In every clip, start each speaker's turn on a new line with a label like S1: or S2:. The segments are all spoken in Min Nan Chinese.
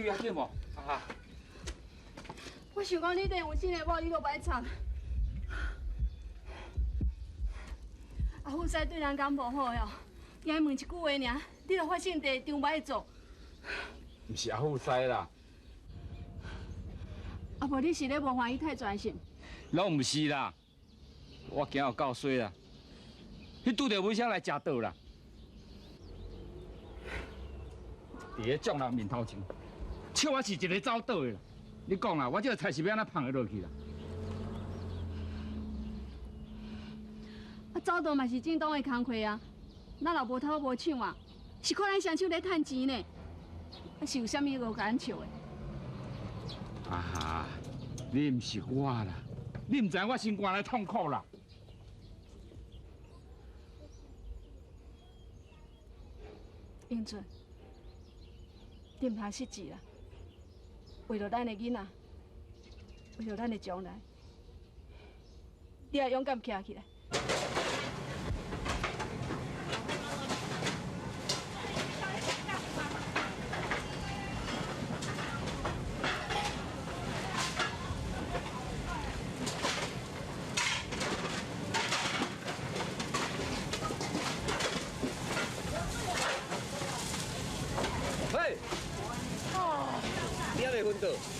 S1: 对啊，对无？啊！
S2: 我想讲你等有新的某，你都袂插。阿富师对人敢无好哟？伊问一句话尔，你就发性地张歹做。
S1: 毋是阿富师啦。
S2: 啊无你是咧无欢喜太专心？
S1: 拢毋是啦，我惊有够衰啦。彼拄著文声来食倒啦，伫咧众人面头前，笑我是一个走倒的啦。你讲啦，我这个菜是欲按怎放得落去啦？
S2: 啊，走倒嘛是正当的工课啊，咱若无偷无抢啊，是看咱双手咧趁钱呢。啊，是有啥物无共咱笑的？
S1: 啊哈！你毋是我啦，你毋知我心肝内痛苦啦。
S2: 英俊，你毋通失志啦！为著咱的囡仔，为著咱的将来，你爱勇敢徛起来。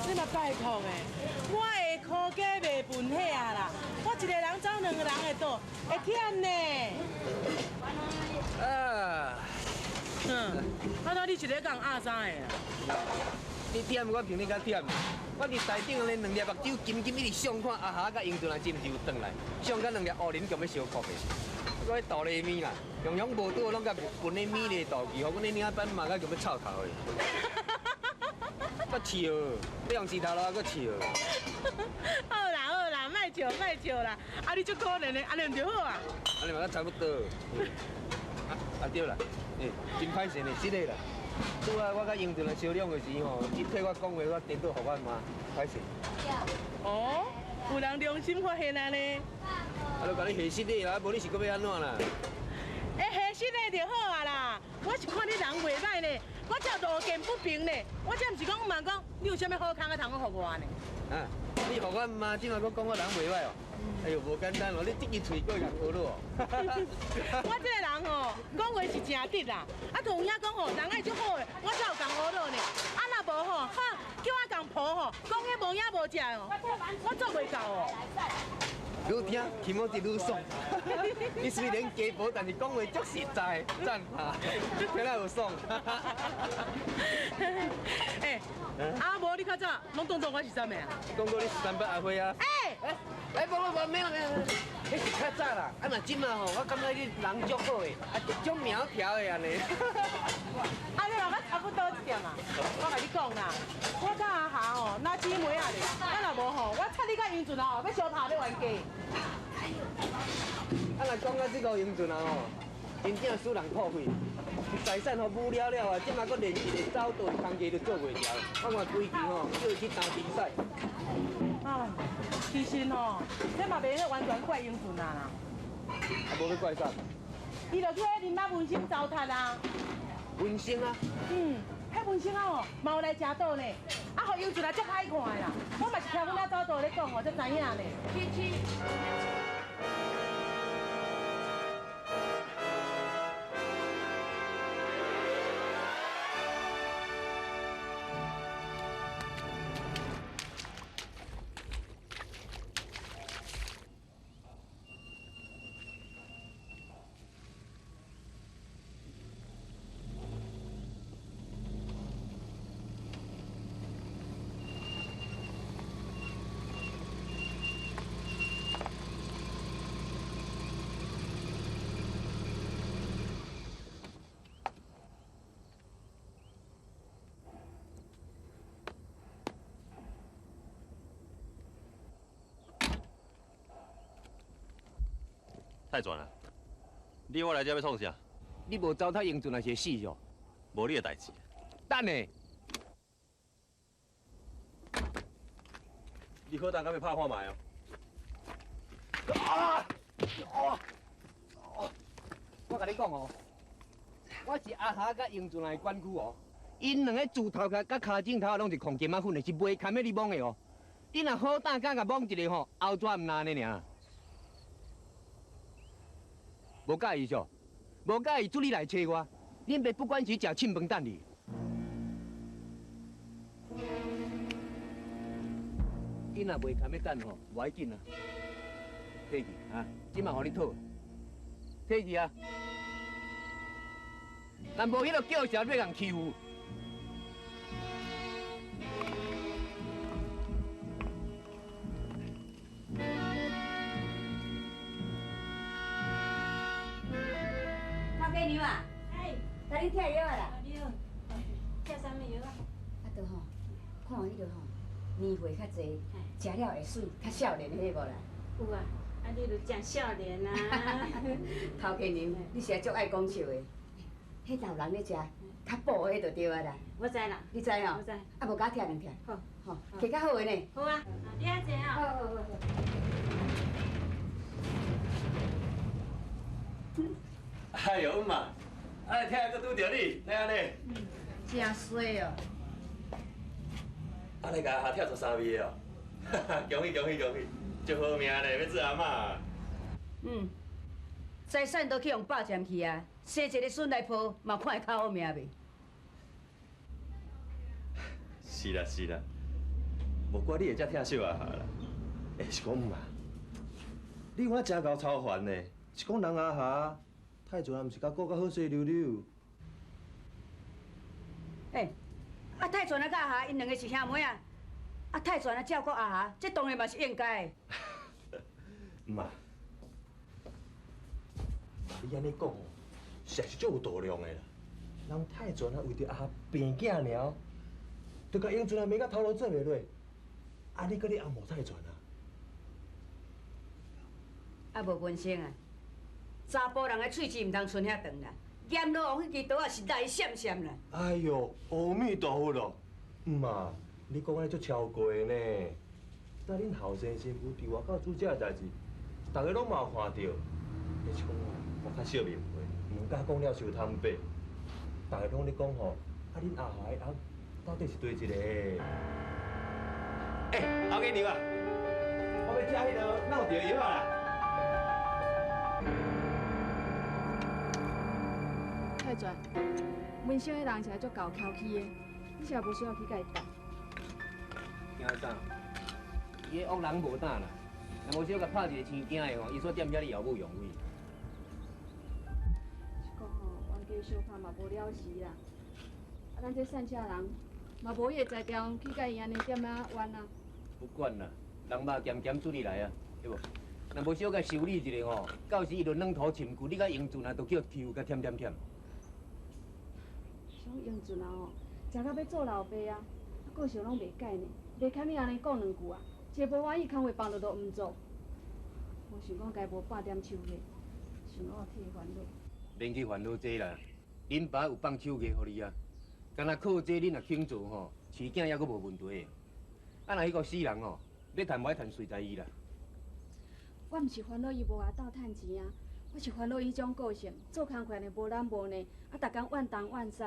S3: 你嘛拜托的，我下箍鸡卖粪遐啦，我一个人走两个人的倒，会忝呢。
S4: 啊，
S3: 嗯，啊那你一个共压啥的啊？
S4: 你忝，我比你较忝。我伫台顶安尼两粒目睭金金一直上看阿霞佮英俊啊，真是有转来，上甲两粒乌林强欲相哭的。我迄豆泥面啦，样样无倒，拢共分咧米咧豆皮，予阮咧领班骂甲强欲臭头的。阁笑，你用舌头啦，阁笑。
S3: 好啦好啦，莫笑莫笑啦，啊你足可怜的，按呢毋就好啊？
S4: 按呢嘛阁差不多。啊啊对啦，欸，真歹势呢，失礼啦。拄仔我佮英俊来商量的时吼，伊替我讲话，我颠倒予我妈，歹势。
S3: 哦，有人良心发现啊呢。
S4: 啊，就共你下失礼啦，无你是阁欲按怎啦？
S3: 欸，下失礼就好啊啦，我是看你人袂歹呢。我才路见不平呢，我这毋是讲嘛讲，你有啥物好康仔通讲予我呢？
S4: 啊，你予我妈这马阁讲我人袂歹哦。哎呦，无简单哦，你这支喙阁会共学咯。
S3: 我这个人吼，讲话是诚直啦。啊，有影讲吼，人爱足好的，我才有共学咯呢。啊，若无吼，哈，叫我共婆吼，讲彼无影无食哦，我做袂到哦。
S4: 愈听気持ち愈爽。你虽然鸡婆，但是讲话足实在，赞哈，听了有爽。
S3: 欸，啊无你较早拢当作我是啥物啊？
S4: 讲过你是三八阿辉啊。
S3: 欸，
S4: 欸，无无无，没有没有，彼是较早啦。啊若这马吼，我感觉你人足好的，啊足苗条的按呢。
S3: 啊你嘛阁差不多一点啊。我共你讲啦，我佮阿霞吼，若姊妹仔咧，啊若无吼，我插你佮英俊啊吼，欲相拍欲冤家。
S4: 啊，若讲到这个英俊啊吼，真正使人破费。财产予武了了啊，这马阁连一个走道的工价都做袂牢。我看规期吼，叫伊去担比赛。
S3: 哎，其实吼，这嘛袂使完全怪英俊啊啦。
S4: 啊，无欲怪啥？
S3: 伊就去彼林仔文生糟蹋啊。
S4: 文生啊？
S3: 嗯，彼文生啊吼，嘛有来食倒呢。啊，予英俊啊足歹看的啦。我嘛是听阮仔走道咧讲吼，才知影呢。去去。
S5: 太全啊！你我来这欲创啥？
S4: 你无糟蹋英俊也是会死哦。
S5: 无你的代志。
S4: 等下，
S5: 你好，等敢欲拍看觅哦？
S4: 啊！哦！我共你讲哦，我是阿霞佮英俊的管区哦。𪜶兩个自頭殼佮跤掌頭仔攏是炕金仔粉的，是袂堪欲你摸的哦。你若好膽敢共摸一下吼，後逝毋若按呢爾。無佮意嗇，無佮意，主你來揣我，恁爸不管是食凊飯等你。你若袂堪欲等吼，無要緊啊，退去啊，這嘛予你討，退去啊。若無彼个叫聲，欲共欺負。
S6: 頭家娘啊，
S7: 哎，
S6: 來恁拆藥啊啦。
S7: 你好，拆啥物藥啊？
S6: 啊，著吼，看彼个吼，年歲較濟，食了會媠，較少年的彼無啦？
S7: 有啊，啊你就誠少年啊。
S6: 頭家娘，你是足愛講笑的。彼頭人咧食，較補的彼就對啊啦。
S7: 我知啦。
S6: 你知吼？
S7: 我知。
S6: 啊，無共我拆兩拆。
S7: 好。
S6: 吼，摕較好的呢。
S7: 好啊，你遐坐啊。
S6: 好好好好。
S5: 哎呦，姆妈，哎，聽閣拄著你，哪按呢？
S6: 真衰哦。
S5: 啊，你共阿霞拆出三味的哦，哈哈，恭喜恭喜恭喜，足好命咧，欲做阿嬷。
S6: 嗯，財產都去予霸佔去啊，生一个孫來抱，嘛看會較好命袂？
S5: 是啦是啦，無怪你會遮疼惜阿霞啦。欸，是講姆媽，你看誠𠢕操煩呢，是講人阿霞泰泉也毋是共顧甲好勢溜溜。
S6: 欸，啊泰泉啊佮阿霞，𪜶兩个是兄妹啊。啊泰泉啊照顧阿霞，這當然嘛是應該的。
S5: 姆媽，你按呢講，實在是足有度量的啦。人泰泉啊，為著阿霞病囝爾，就共英俊啊罵甲頭路做袂落，啊你閣咧阿罵泰泉啊？
S6: 啊無文生啊，查埔人的喙齒毋通伸遐長啦，閻羅王彼支刀仔實在閃閃啦。
S5: 哎喲，阿彌陀佛咯！姆媽，你講按呢足超過的呢。但恁後生新婦佇外口做這个代誌，逐个攏嘛有看著。就是講我較少面會，毋敢講了傷坦白。逐个攏咧講吼，啊恁阿霞的翁到底是佗一个？欸，後家娘啊，我欲食彼个鬧著藥仔啦。
S2: 泰泉，文生彼人是來足𠢕蹺起的，你是也無需要去共伊鬥。
S4: 驚啥？伊彼惡人無膽啦，若無小共拍一个生囝的吼，伊煞踮遐咧耀武揚威。
S2: 是講吼，冤家相拍嘛無了時啦。啊，咱這散車人嘛無彼个才調去共伊按呢踮遐冤啊。
S4: 不管啦，人肉鹹鹹處理來啊，對無？若無小共修理一下吼，到時伊就軟土深掘，你佮英俊啊，就叫欺負甲忝忝忝。
S2: 像英俊啊吼，食到欲做老爸啊，個性攏袂改呢，袂堪你按呢講兩句啊，一个無歡喜，工課放落就毋做。我想講該無半點手藝，想講替伊煩惱。
S4: 免去煩惱這啦，恁爸有放手藝予你啊，干焦靠這恁若肯做吼，飼囝猶閣無問題的。啊，若彼个死人吼，欲趁無愛趁隨在伊啦。
S2: 我毋是煩惱伊無偌鬥趁錢啊，我是煩惱伊彼種個性，做工課按呢無懶無懶，啊，逐工怨東怨西。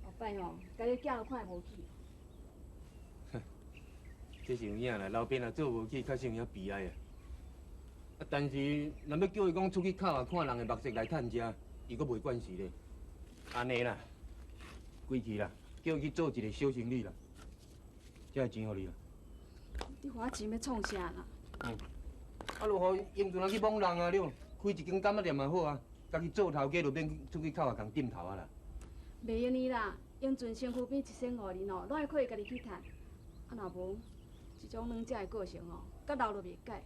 S2: 後擺吼，家己囝都看會無起。
S4: 這是有影啦，老爸若做無起，確實有影悲哀啊。啊，但是若欲叫伊講出去口啊，看人的目色來趁食，伊閣袂慣勢咧。按呢啦，歸去啦，叫伊去做一个小生意啦，才會錢予你啦。
S2: 你予我錢欲創啥啦？
S4: 嗯。啊，就予英俊仔去摸人啊，了，開一間柑仔店嘛好啊，家己做頭家就免出去口啊，共點頭啊啦。
S2: 袂用的啦，英俊身軀邊1500銀吼，攏愛靠伊家己去趁。啊，若無，這種軟食的個性吼，甲老都袂改。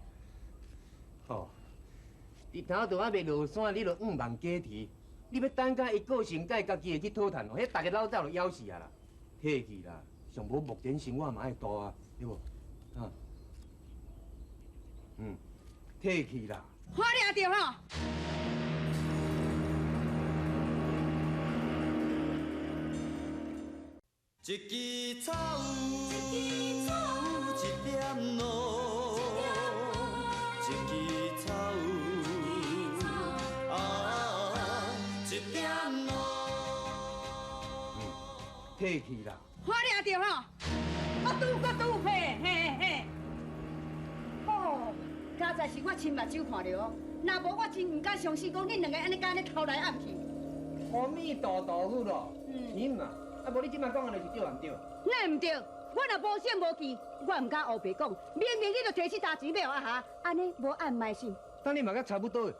S4: 吼，日頭都猶未落山，你就向望假啼，你欲等甲伊個性改，家己會去討趁哦，彼逐个老早就枵死啊啦，退去啦，上無目前生活嘛愛顧啊，對無？啊，嗯，退去啦。
S6: 我掠著吼。
S8: 一支草，一點露，一支草，啊，一點露。
S4: 嗯，提去啦。
S6: 我掠著吼，我拄我拄嘿嘿嘿。哦，佳哉是我亲目睭看著哦，若無我真毋敢相信，講恁兩个按呢敢按呢偷來暗去。
S4: 阿彌陀陀佛咯，你嘛，啊無你這擺講的就是對毋對？
S6: 哪會毋對？我若無信無記，我毋敢烏白講。明明你就提這沓錢欲予阿霞，按呢無按捌心。
S4: 等你嘛佮差不多，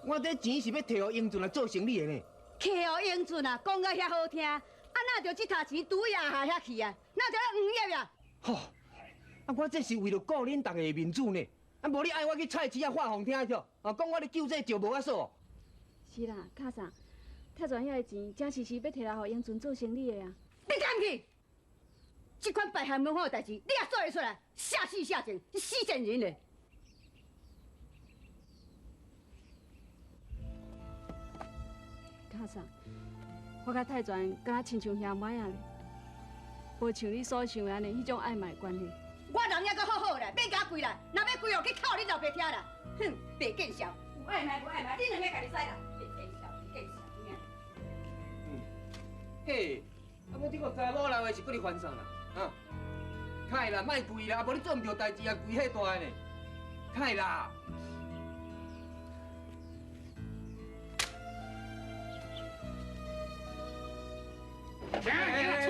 S4: 我這錢是欲提予英俊來做生理的呢。
S6: 提予英俊啊，講甲遐好聽，啊哪著這沓錢拄伊阿霞遐去啊？哪著咧黃葉啊？
S4: 吼！啊，我這是為著顧恁逐家的面子呢。啊，無你愛我去菜市仔發予聽去，啊，講我咧救濟石無仔嫂。
S2: 是啦，卡嫂，泰全遐个錢真是是欲提來予英俊做生理的啊。
S6: 你敢去？這款敗壞門風的代誌，你也做會出來？下死下賤，你死賤人咧！
S2: 卡嫂，我佮泰全敢若親像兄妹仔咧，無像你所想的按呢，彼種曖昧關係。
S6: 我人猶閣好好咧，免共我跪啦，若欲跪哦，去哭恁老爸聽啦。哼，白見笑，有曖昧無曖昧，恁兩個家己知啦。白見笑，白見笑，
S4: 嗯，嘿，啊，無這個查某人的是閣咧煩啥啦？啊，開啦，莫跪啦，啊，無你做毋著代誌啊，跪遐大个呢，開啦。
S1: 出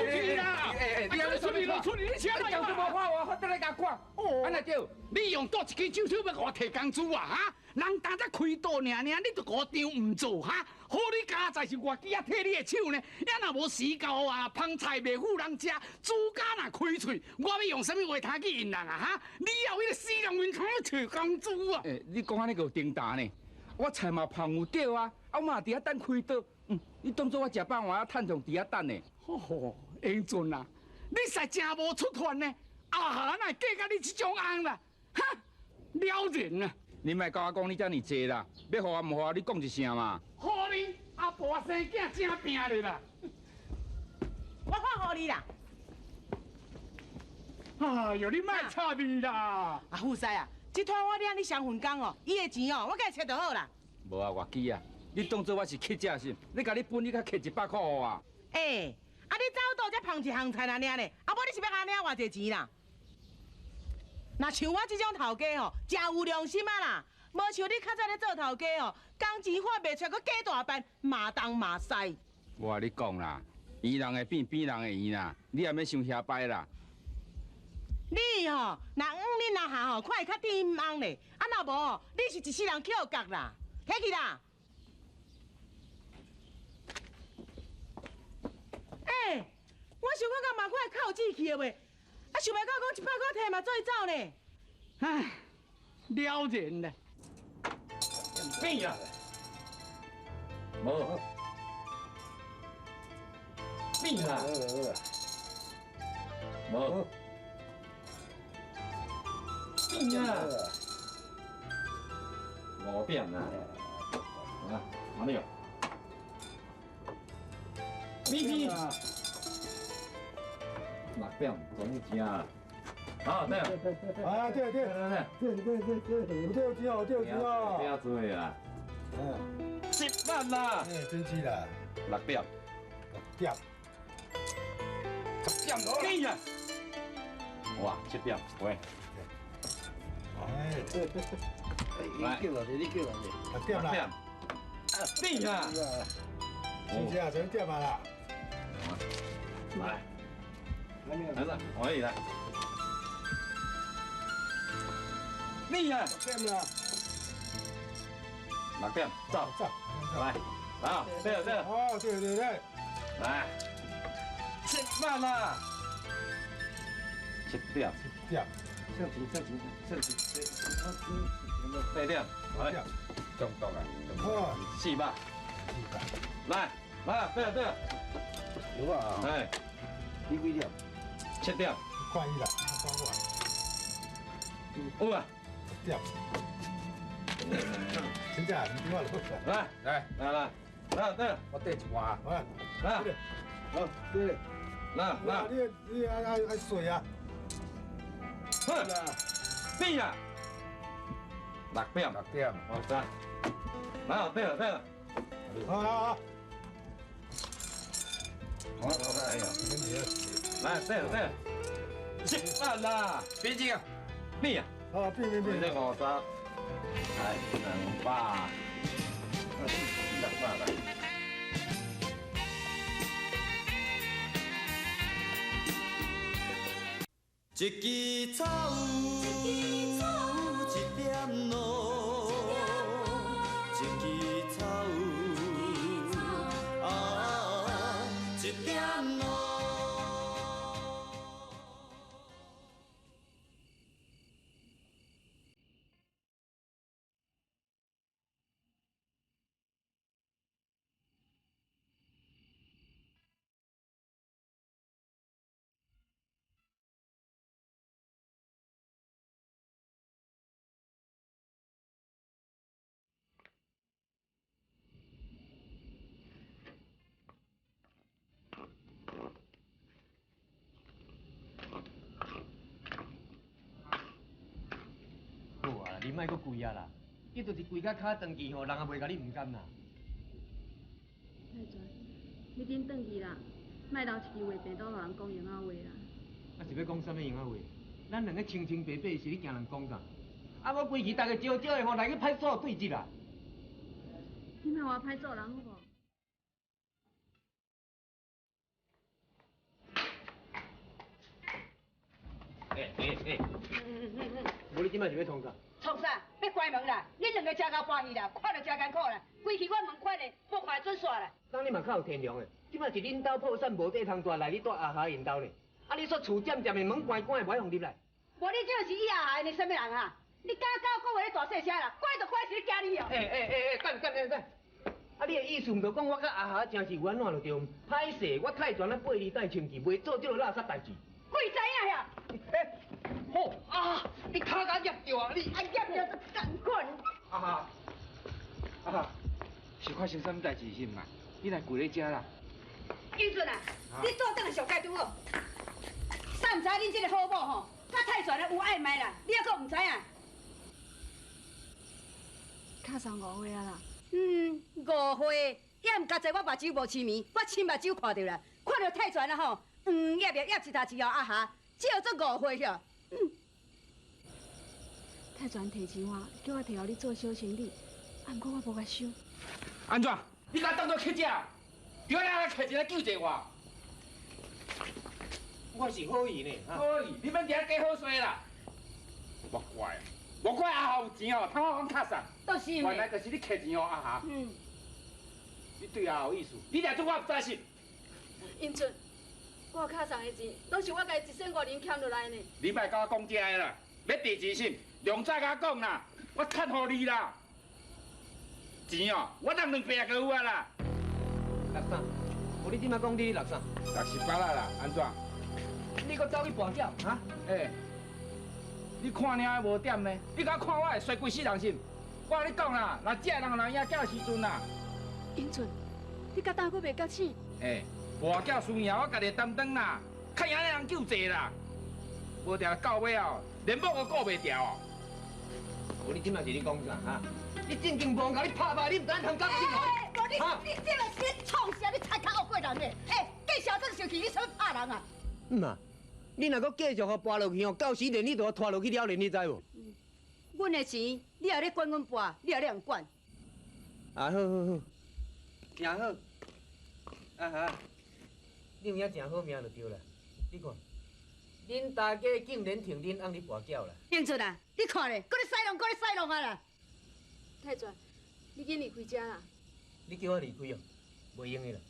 S1: 去啦！你出去，你出去，你车来讲无话，我发得来共看。按呢对，你用倒一支酒手欲予我提工资啊？哈，人当才开刀尔尔，你就五张毋做哈？好你佳哉是外机仔替你的手呢，也若无时到啊，芳菜袂赴人食，主家若开喙，我欲用啥物话通去应人啊？哈，你有彼个死人面孔提工资啊？欸，你讲按呢阁有重担呢？我菜嘛芳有对啊，啊我嘛伫遐等开刀。嗯，你当作我食饱碗仔趁从伫遐等呢？吼，英俊啊，你实真无出现呢！阿霞哪会嫁佮你这种翁啦？哈，了然啊！你莫共我讲你遮尔济啦，欲予我毋予我，你讲一声嘛。予你阿婆生囝正拼咧啦！
S3: 我看予你啦。
S1: 哎哟，你莫插伊啦！
S3: 阿富师啊，这摊我领你双份工哦，伊的钱哦，我共伊揣就好啦。
S1: 无啊，外机啊。你当作我是乞食是？你共你分，你较摕100箍予我。
S3: 欸，啊你走倒才芳一项菜尔呢？啊无你是欲共领偌济钱啦？若像我这种头家吼，真有良心啊啦！无像你较早咧做头家吼，工钱发袂出，阁假大办，嘛东嘛西。
S1: 我共你讲啦，圆人会变，变人会圆啦，你也免伤遐掰啦。
S3: 你吼，若往恁阿下吼，看会较甜翁咧，啊若无吼，你是一世人翘角啦，起去啦！欸，我想讲敢嘛看会较有志气的袂？啊，想袂到讲100箍摕嘛做伊走呢。
S1: 唉，了然啦。变啊！无。变啊！无。变啊！5点啊！啊，哪里有？咪咪。6点总钱啊！好，对。
S9: 啊，对对对对对对，有对钱哦，对钱哦。
S1: 不要追啦。嗯。7万啦。
S9: 哎，真是啦。
S1: 6点。
S9: 6点。
S1: 10点多。变啊！哇，7点，喂。
S9: 哎，
S4: 对对对。你叫偌济？你叫偌济？6
S9: 点啦。
S1: 变啊！
S9: 真正7点啊啦。
S1: 来。来来，我来。你啊，6
S9: 点啦。
S1: 6点，走
S9: 走，
S1: 来，来，对对。
S9: 哦，对对对。
S1: 来，7万啦。7点。
S9: 7点。
S4: 上钱上钱上钱。
S1: 8点，来，中毒啊。4百。
S9: 4百。
S1: 来，来，对对。
S4: 有啊。
S1: 哎。
S4: 你几点？
S1: 7点。
S9: 看伊啦，看我。
S1: 有啊。
S9: 6点。真正，你我就
S1: 来来来来来来，我缀一碗。
S9: 来，
S1: 来，
S4: 好，对，
S1: 来来，
S9: 你你爱爱爱水啊？
S1: 好，变啊！6点，6点，我知。来，对了对了。
S9: 好好好。
S10: 好，哎呀，来，对了对了，吃饭啦，别急啊，变啊，
S9: 啊变变变，
S10: 这五十，来200，600来。
S8: 一支草，一点露，一支草，啊，一点露。
S4: 你莫阁跪啊啦！你就是跪甲跤断去吼，人也袂共你毋甘啦。
S2: 泰全，你紧转去啦，莫留一支话病倒予人讲闲仔话啦。
S4: 啊是欲讲啥物闲仔话？咱两个清清白白，是你惊人讲啥？啊，我规气逐个招招的吼，来去歹做对质啦。
S2: 你莫话歹做人好无？
S4: 欸，无你这摆是欲创啥？
S6: 创啥？欲关门啦！恁两个食够欢喜啦，看著真艰苦啦，规气我门关的，无看会准煞啦。
S4: 当你嘛较有天良的，这摆是恁兜破产无地通住，来你住阿霞𪜶兜呢。啊，你说厝占占的，门关关的，无爱予入来。
S6: 无你这是以阿霞𪜶的啥物人啊？你敢甲我讲话咧大细声啦？怪就怪是咧惊你哦。
S4: 欸，等等等。啊，你的意思毋就讲我佮阿霞真是有按怎就对？歹势，我泰全啊背离带清气，袂做这个垃圾代志。
S6: 鬼知影遐？
S4: 欸，好啊！你跤甲捏著啊！你
S6: 啊捏著就共款。
S1: 阿哈，阿哈，是发生啥物代志是毋嘛？你来跪咧遮啦。
S6: 英俊啊，你倒转来上盖拄好。啥毋知恁这个好某吼，佮泰全的有暧昧啦，你犹阁毋知影？
S2: 敲送误会啊啦。
S6: 嗯，误会，也毋佳哉，我目睭无痴迷，我亲目睭看著啦，看著泰全啊吼，捏捏一头一后阿霞，这叫做误会遐。嗯。
S2: 泰全提钱我，叫我提予你做小生意，啊，毋过我无共收。
S1: 按怎？你共我当作乞食？对啊，来摕钱来救济我。
S4: 我是好意呢。
S1: 好意，你免伫遐假好势啦。莫怪，莫怪阿霞有钱哦，通我讲较送。
S6: 都是。
S1: 原来就是你摕钱予阿霞。
S6: 嗯。
S1: 你对阿霞有意思，你掠做我毋知是。
S2: 英俊，我敲送的钱，拢是我家己一仙五银俭落来的呢。
S1: 你莫共我讲这个啦，欲提钱是？良早共我讲啦，我趁予你啦。钱哦，我当2百就有啊啦。
S4: 六三，无你这摆讲你六三？68
S1: 啦啦，按怎？
S4: 你阁走去跋筊哈？
S1: 欸，你看尔无点呢？你敢看我会衰规世人是？我共你讲啦，若这人若赢囝的时阵啦，
S2: 英俊，你到今阁袂觉醒？
S1: 欸，跋筊输赢我家己担当啦，较赢的人救济啦，无定到尾哦，连某都顾袂牢哦。
S4: 无你这摆是咧讲啥哈？你正经无共你拍拍，你毋知通觉醒哦？
S6: 无你你这个是咧创啥？你贼较恶过人咧？欸，继续这生气，你啥物拍人啊？
S4: 毋嘛，你若阁继续予跋落去哦，到时连你都拖落去了连，你知无？
S6: 阮的钱，你也咧管阮跋，你也咧毋管。
S4: 啊好好好，诚好。啊哈，你有影诚好命就对啦。你看，恁大家竟然听恁翁咧跋筊啦。
S6: 英俊啊，你看咧，阁咧使弄，阁咧使弄啊啦！
S2: 泰全，你紧离开遮啦！
S4: 你叫我离开哦，袂用的啦。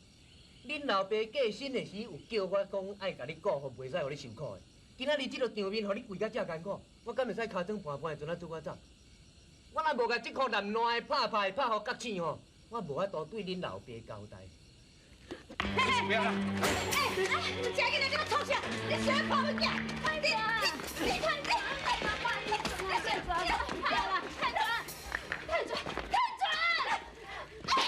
S4: 恁老爸过身的时有叫我讲爱共你顾好，袂使予你受苦的。今仔日这个场面，予你跪甲遮艰苦，我敢会使尻川盘盘的阵仔拄我走？我若无共这箍烂烂的拍拍拍予觉醒吼，我无法度对恁老爸交代。
S1: 不要啦！
S6: 欸，你真紧来，你欲创啥？你想欲拍阮囝？你你你你！
S2: 泰全，泰全，泰全，泰全！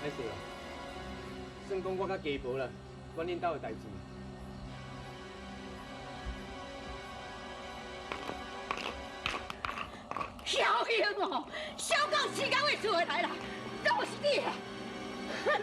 S4: 歹势啦，算讲我较鸡婆啦，管恁兜的代志。
S6: 哦，烧到时间会厝的来啦，拢是你啊！哼！